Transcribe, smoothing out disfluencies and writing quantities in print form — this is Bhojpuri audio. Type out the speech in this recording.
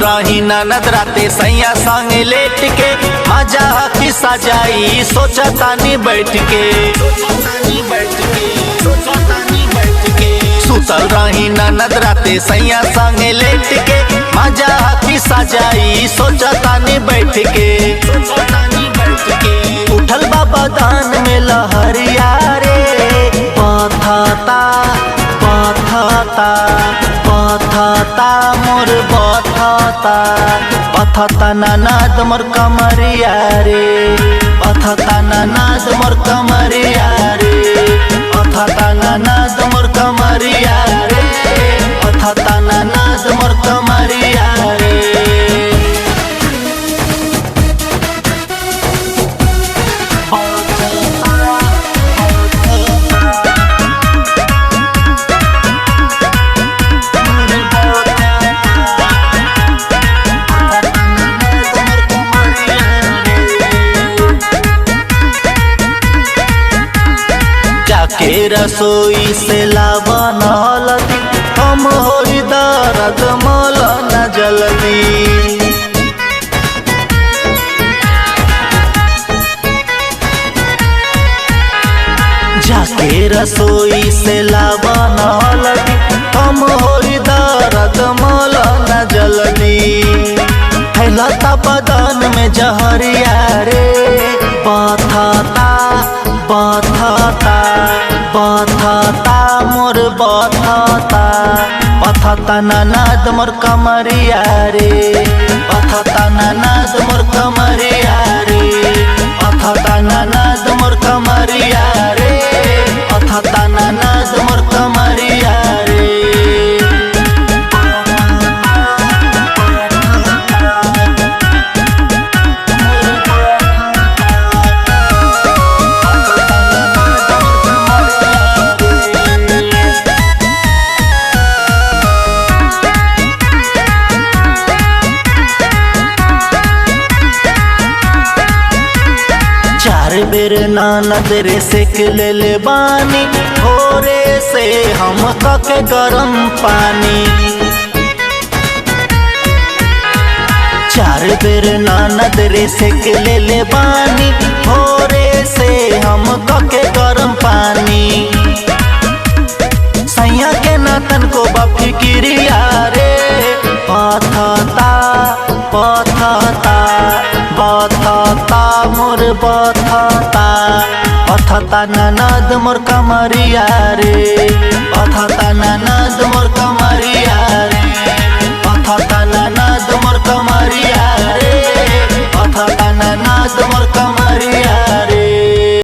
रही ननद राते सैया संग लेट के मजा की सजाई सोचतानी बैठ के। सुतल रही ननद राते सैया संग लेट के मजा की सजाई सोचतानी बैठ के। उठल बाबा दान में लहरिया रे पथता पथता पथता मोर पथता पथता ननद मोर कमरिया रे पथता ननद मोर कमरिया रे पथता ननद मोर कमरिया रे पथता ननद मोर कमरिया रे। जाके रसोई से लावन हलदी हम होई दर्द मल न जल्दी। जाके रसोई से लावन हलदी हम होई दर्द मल न जल्दी। फैलता बदन में जहरिया रे पथता पथता पथता मोर पथता पथता ननद मोर कमरिया रे पथता ननद मोर कमरिया रे पथता ननद मोर कमरिया रे पथता ननद मोर कमरिया रे। चार बेर ननद रे सेक ले ले बानी भोरे से हम कके गरम पानी। चार बेर ननद रे सेक ले ले बानी भोरे से हम कके गरम पानी। सैया के नातन को बफिक्रिया रे पथता पथता पथता मोर पथता पथता ननद मोर कमरिया रे पथता ननद मोर कमरिया रे।